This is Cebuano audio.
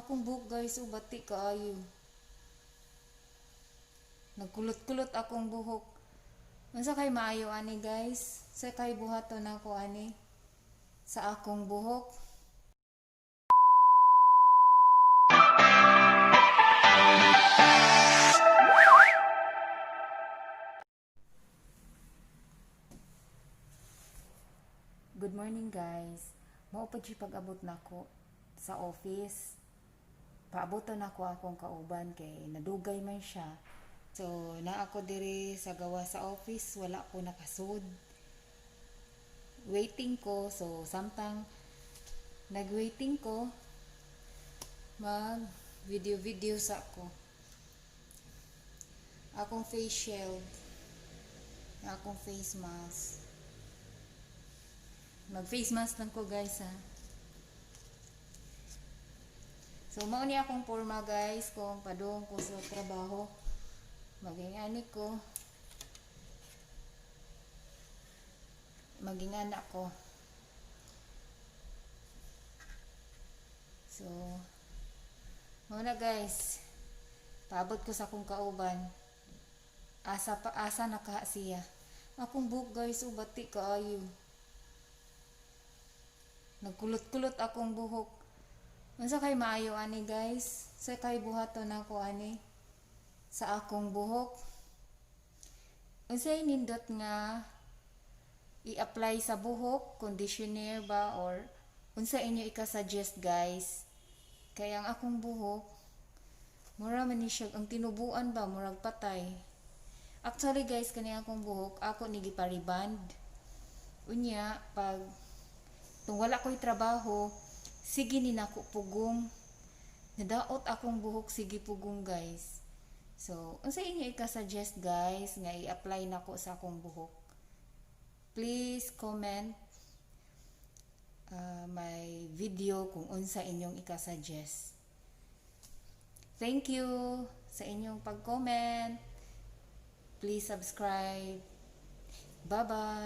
Akong buhok, guys, oh, bati kaayo. Nagkulot-kulot akong buhok. Unsa kay maayo ani, guys? Sa kay buhaton nako ani sa akong buhok? Good morning, guys. Mao pa jud pag-abot nako sa office. Paaboton nako akong kauban kay nadugay man siya. So, naa ko diri sa gawas sa office, wala ko nakasud. Waiting ko, so samtang nag-waiting ko, mag video video sa ko. Akong face shield, akong face mask. Mag face mask lang ko, guys, ha. So mao ni akong forma, guys, kung padung ko sa trabaho. Maging ani ko. Maging anak ko. So mao na, guys. Paabot ko sa akong kauban. Asa pa, asa na ka siya? Akong buhok, guys, oh, bati kaayo. Nagkulot-kulot akong buhok. Unsa kay maayo ani, guys? Sa kay buhaton nako ani sa akong buhok? Unsay nindot nga i-apply sa buhok, conditioner ba, or unsa inyo ika-suggest, guys? Kay ang akong buhok, mura man ni siya ang tinubuan ba, murag patay. Actually, guys, kani akong buhok, ako ni gipariband. Unya pag tung wala ko'y trabaho, sige ni nako pugong. Nadaot akong buhok, sige pugong, guys. So, unsa inyo ika-suggest, guys, nga i-apply nako sa akong buhok? Please comment my video kung unsa inyong ika-suggest. Thank you sa inyong pag-comment. Please subscribe. Bye-bye.